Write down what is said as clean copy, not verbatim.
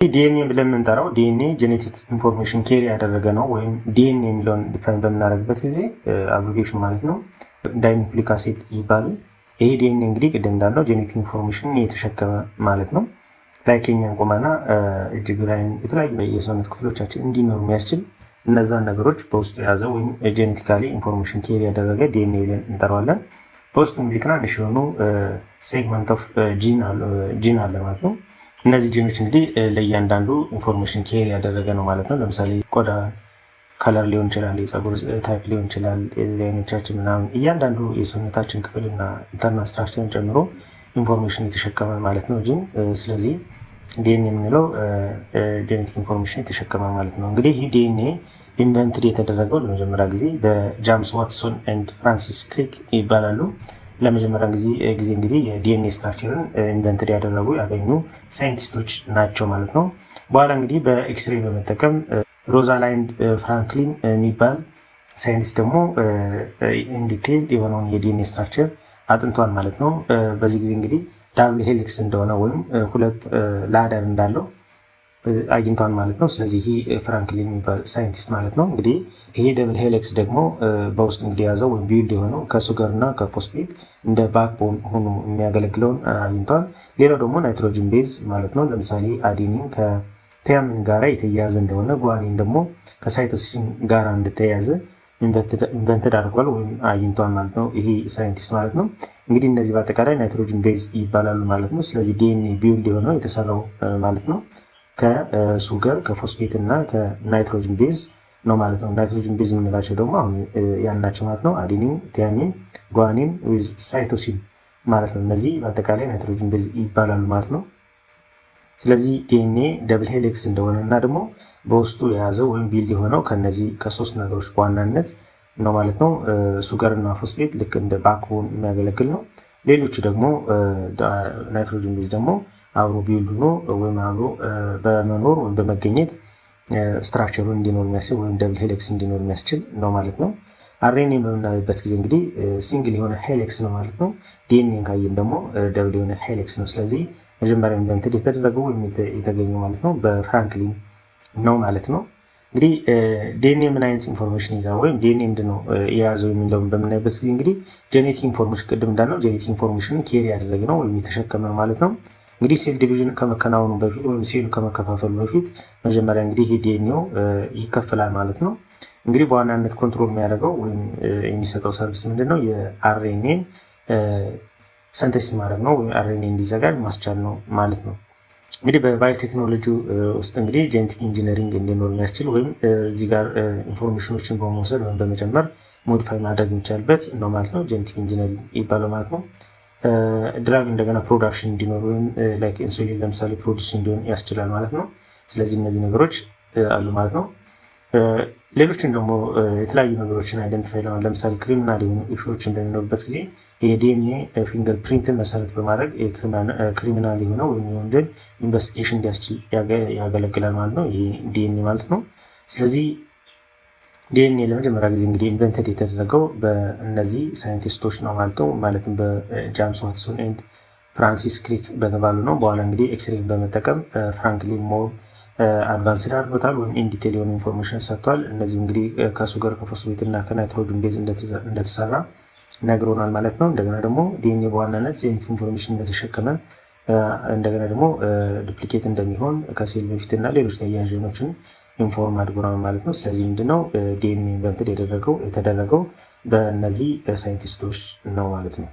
ዲኤንኤ ብለን የምንጠራው DNA genetic information carry ያደረገ ነው። ወይም ዲኤንኤ የሚለውን define በምናደርግበት ጊዜ abbreviation ማለት ነው dinucleic acid ይባላል። ይሄ ዲኤንኤ እንግዲህ ቅድም እንዳልነው genetic information የተሸከመ ማለት ነው። Like የኛን ቁመና፣ እጅ፣ እግር፣ ዓይን፣ የተለያዩ የሰውነት ክፍሎቻችን እንዲኖሩ የሚያስችል እነዛን ነገሮች በውስጡ የያዘ ወይም genetically information carry ያደረገ ዲኤንኤ ብለን እንጠራዋለን። በውስጡ እንግዲህ ትናንሽ የሆኑ segment of gene አለ ማለት ነው። እነዚህ ጂኖች እንግዲህ ለእያንዳንዱ information carry ያደረገ ነው ማለት ነው። ለምሳሌ ቆዳ color ሊሆን ይችላል፣ የፀጉር type ሊሆን ይችላል፣ የአይኖቻችን ምናምን እያንዳንዱ የሰውነታችን ክፍል እና internal structure ን ጨምሮ information የተሸከመ ማለት ነው ጂን። ስለዚህ ዲኤንኤ የምንለው genetic information የተሸከመ ማለት ነው። እንግዲህ ይህ DNA invented የተደረገው ለመጀመሪያ ጊዜ በጃምስ ዋትሶን and ፍራንሲስ ክሪክ ይባላሉ። ለመጀመሪያ ጊዜ እንግዲህ የ DNA structure ን invented ያደረጉ ያገኙ ሳይንቲስቶች ናቸው ማለት ነው። በኋላ እንግዲህ በኤክስሬ በመጠቀም ሮዛላይንድ ፍራንክሊን የሚባል ሳይንቲስት ደግሞ in detail የሆነውን የ DNA structure አጥንቷል ማለት ነው። በዚህ ጊዜ እንግዲህ double helix እንደሆነ ወይም ሁለት ladder እንዳለው አግኝቷል ማለት ነው። ስለዚህ ይህ ፍራንክሊን የሚባል ሳይንቲስት ማለት ነው። እንግዲህ ይሄ double helix ደግሞ በውስጡ እንግዲህ የያዘው ወይም build የሆነው ከ sugar እና ከፎስፌት እንደ backbone ሆኖ የሚያገለግለውን አግኝቷል። ሌላው ደግሞ nitrogen base ማለት ነው። ለምሳሌ adenine ከ thymine ጋራ የተያያዘ እንደሆነ፣ guanine ደግሞ ከ cytosine ጋራ እንደተያያዘ invented አድርጓል ወይም አግኝቷል ማለት ነው። ይሄ ሳይንቲስት ማለት ነው። እንግዲህ እነዚህ በአጠቃላይ nitrogen base ይባላሉ ማለት ነው። ስለዚህ DNA build የሆነው የተሰራው ማለት ነው ከ sugar፣ ከ phosphate እና ከ nitrogen base ነው ማለት ነው። Nitrogen base የምንላቸው ደግሞ አሁን ያልናቸው ማለት ነው። Adenine፣ thymine፣ guanine with cytosine ማለት ነው። እነዚህ በአጠቃላይ nitrogen base ይባላሉ ማለት ነው። ስለዚህ DNA double helix እንደሆነ እና ደግሞ በውስጡ የያዘው ወይም build የሆነው ከነዚህ ከሶስት ነገሮች በዋናነት ነው ማለት ነው። Sugar እና ፎስፌት ልክ እንደ backbone የሚያገለግል ነው። ሌሎቹ ደግሞ nitrogen base ደግሞ አብሮ build ሆኖ ወይም አብሮ በመኖር ወይም በመገኘት structure ሩን እንዲኖር የሚያስችል ወይም double helix እንዲኖር የሚያስችል ነው ማለት ነው። RNA በምናይበት ጊዜ እንግዲህ single የሆነ helix ነው ማለት ነው። ዲኤንኤን ካየን ደግሞ double የሆነ helix ነው። ስለዚህ መጀመሪያ invented የተደረገው ወይም የተገኘው ማለት ነው በፍራንክሊን ነው ማለት ነው። እንግዲህ ዲኤንኤ ምን አይነት information ይዛ ወይም ዲኤንኤ ምንድን ነው የያዘው የሚለውን በምናይበት ጊዜ እንግዲህ genetic information ቅድም እንዳልነው genetic information carry ያደረገ ነው ወይም የተሸከመ ማለት ነው። እንግዲህ cell division ከመከናወኑ በፊት ወይም ሴሉ ከመከፋፈሉ በፊት መጀመሪያ እንግዲህ ይህ ዲኤንኤው ይከፈላል ማለት ነው። እንግዲህ በዋናነት control የሚያደርገው ወይም የሚሰጠው service ምንድን ነው? የ RNA ን synthesis ማድረግ ነው ወይም RNA እንዲዘጋጅ ማስቻል ነው ማለት ነው። እንግዲህ በባዮቴክኖሎጂ ውስጥ እንግዲህ genetic engineering እንዲኖር የሚያስችል ወይም እዚህ ጋር information ኖችን በመውሰድ ወይም በመጨመር modify ማድረግ የሚቻልበት ነው ማለት ነው። Genetic engineering ይባላል ማለት ነው። Drug እንደገና production እንዲኖር ወይም like insulin ለምሳሌ produce እንዲሆን ያስችላል ማለት ነው። ስለዚህ እነዚህ ነገሮች አሉ ማለት ነው። ሌሎችን ደግሞ የተለያዩ ነገሮችን identify ለማድረግ ለምሳሌ criminal የሆኑ issue ዎችን በሚኖሩበት ጊዜ የ DNA fingerprint ን መሰረት በማድረግ criminal የሆነ ወይም የወንጀል investigation እንዲያስችል ያገለግላል ማለት ነው። ይህ ዲኤንኤ ማለት ነው። ስለዚህ ዲኤንኤ ለመጀመሪያ ጊዜ እንግዲህ invented የተደረገው በእነዚህ ሳይንቲስቶች ነው ማለት ነው። ማለትም በጃምስ ዋትሶን and ፍራንሲስ ክሪክ በተባሉ ነው። በኋላ እንግዲህ ኤክስሬን በመጠቀም ፍራንክሊን more advanced አድርጎታል ወይም in detail የሆነ information ሰጥቷል። እነዚህ እንግዲህ ከ sugar፣ ከ phosphate እና ከ nitrogen base እንደተሰራ ነግሮናል ማለት ነው። እንደገና ደግሞ ዲኤንኤ በዋናነት genetic information እንደተሸከመ፣ እንደገና ደግሞ duplicate እንደሚሆን ከሴል በፊት እና ሌሎች ተያያዥ ጂኖችን inform አድርጎናል ማለት ነው። ስለዚህ ምንድነው DNA invented የተደረገው በእነዚህ ሳይንቲስቶች ነው ማለት ነው።